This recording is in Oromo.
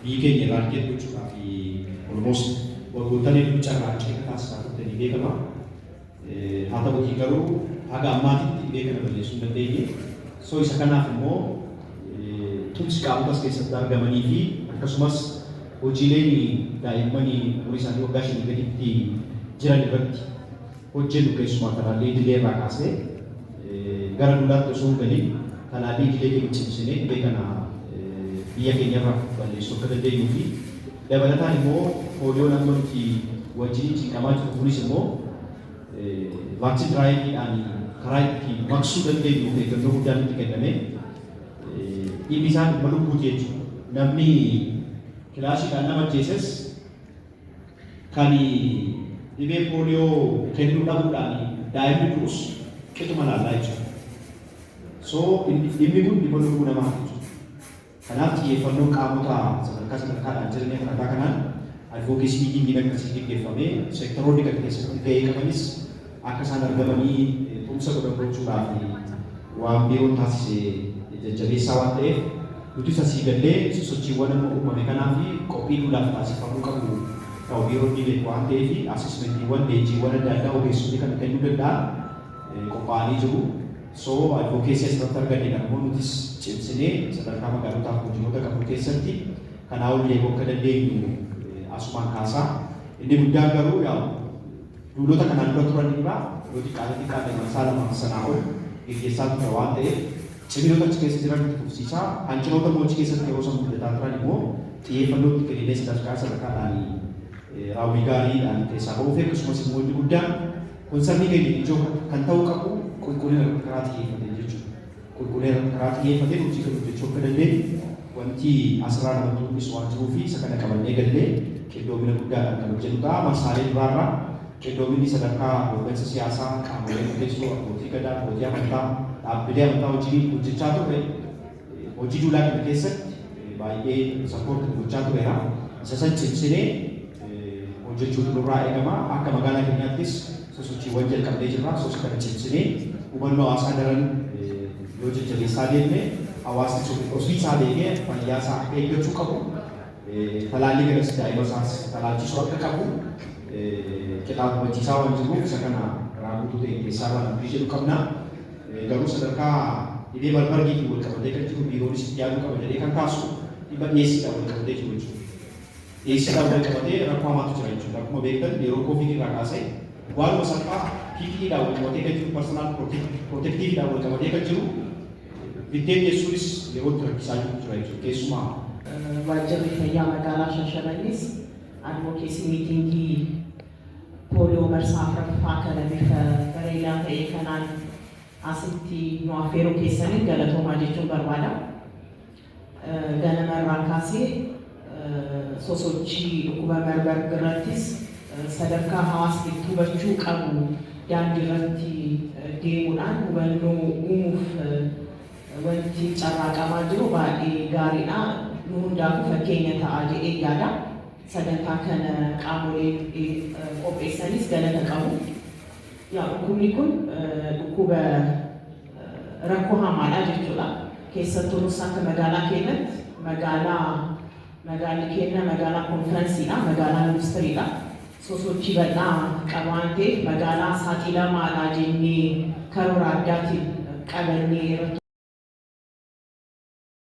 Biyyi keenya eradicate gochuudhaaf almost waggoottan hedduu carraaqqii akka taasisaa turte ni beekama. Haa ta'utii garuu haga ammaatitti dhibee kana balleessuu hin dandeenye. So isa kanaaf immoo tumsi qaamota as keessatti argamanii fi akkasumas hojiileen daa'imman umurii isaanii waggaa shanii gaditti jiran irratti hojjennu, keessumaa talaallii idilee irraa kaasee gara duulaatti osoo hin galin talaallii idilee keenya cimsinee dhibee kana biyya keenyarraa balleessuu akka dandeenyuu fi dabalataan immoo pooliyoon amma nuti wajjiniin cinqamaa jiru kunis immoo vaccine driveiidhaan karaa itti maqsuu dandeenyu of eeggannoo guddaan itti kenname. Dhimmi isaa dhimma lubbuuti jechuudha. Namni kilaashiidhaan nama ajjeeses, kan dhibee pooliyoo kennuu dhabuudhaan daa'imni du'us qixuma laallaa jechuudha. So dhimmi kun dhimma lubbuu namaati jechuudha. Kanaaf xiyyeeffannoon qaamota sadarkaa sadarkaadhaan jiranii akkaataa kanaan advocacy meetingiin akkasii geggeeffamee seektaroonni kana keessatti gahee qabanis akka isaan argamanii tumsa godhan gochuudhaaf waan biiroon taasise jajjabeessaa waan ta'eef, nutis asii gallee sosochiiwwan amma uumame kanaa fi qophii duulaaf taasifamuu qabu ta'u biiroon ni beeku waan ta'eef, assessmentiiwwan, leenjiiwwan adda addaa ogeessonni kana kennuu danda'an qophaa'anii jiru. So advocacy asirratti arganne kan immoo nutis cimsinee sadarkaa magaalotaaf godinoota qabnu keessatti kanaa ol deemuu akka dandeenyu asumaan kaasaa. Inni guddaan garuu yaa duulota kanaan dura turan irraa yoo xiqqaate xiqqaate marsaa lamaaf sanaa ol geggeessaa ture waan ta'eef, ciminoota achi keessa jiran itti fufsiisaa, hanqinoota immoo achi keessatti yeroo san mudataa turan immoo xiyyeeffannoo itti kenninee sadarkaa sadarkaadhaan raawwii gaariidhaan keessaa ba'uu fi akkasumas immoo inni guddaan concernii keenya ijoo kan ta'uu qabu qulqullina irratti karaa xiyyeeffateen jechuudha. Qulqullina irratti karaa xiyyeeffateen hojii kan hojjechuu akka dandeenyu wanti asirraa namatti mul'isu waan jiruu fi isa kana qabannee gallee qindoomina guddaadhaan kan hojjennu ta'a. Marsaalee duraarraa qindoominni sadarkaa hooggansa siyaasaa, qaamolee murteessoo, abbootii gadaa, abbootii amantaa, dhaabbilee amantaa wajjiniin hojjechaa turre hojii duulaa kana keessatti baay'ee support gochaa tureera. Isa san cimsinee hojjechuutu nurraa eegama. Akka magaalaa keenyaattis sosochiiwwan jalqabnee jirra. So isa kana cimsinee hubannoo hawaasaa daran yoo jajjabeessaa deemne, hawaasni ofii isaa beekee fayyaa isaa akka eeggachuu qabu, talaallii kanas daa'ima isaas talaalchisuu akka qabu qixaan hubachiisaa waan jirruuf, isa kana karaa guutuu ta'e keessaa baana abdii jedhu qabna. Garuu sadarkaa dhibee Marbargiitiin wal qabatee kan jiru biiroonis itti yaaduu qaba jedhee kan kaasu dhimma dhiyeessiidhaan wal qabatee jiru jechuudha. Dhiyeessiidhaan wal qabatee rakkoo hamaatu jira jechuudha. Akkuma beektan yeroo Covid irraa kaasee waanuma salphaa PPEdhaan wal qabatee kan jiru, personal protectiveidhaan wal qabatee kan jiru bittee dhiyeessuunis yeroo itti rakkisaa jiru jira jechuudha. Keessumaa Waajjirri Fayyaa Magaalaa Shaashamannees advocacy meetingii pooliyoo marsaa afraffaa kana bifa bareedaa ta'e kanaan asitti nu affeeruu keessaniin galatoomaa jechuun barbaada. Ganama irraa kaasee sosochii dhukkuba Marburg irrattis sadarkaa hawaasni itti hubachuu qabu daandii irratti deemuudhaan hubannoo uumuuf wanti carraaqamaa jiru baay'ee gaariidha. Nu hundaafuu fakkeenya ta'a jedhee yaada. Sagantaa kana qaamoleen qopheessanis galata qabu. Yaa dhukkubni kun dhukkuba rakkoo hamaadha jechuudha. Keessattuu nus akka magaalaa keenyatti, magaalaa magaalli keenya magaalaa konfiransiidha, magaalaa industiriidha. Sosochii bal'aa qaba waan ta'eef magaalaa saaxilamaadha jennee karoora addaatiin qabannee irratti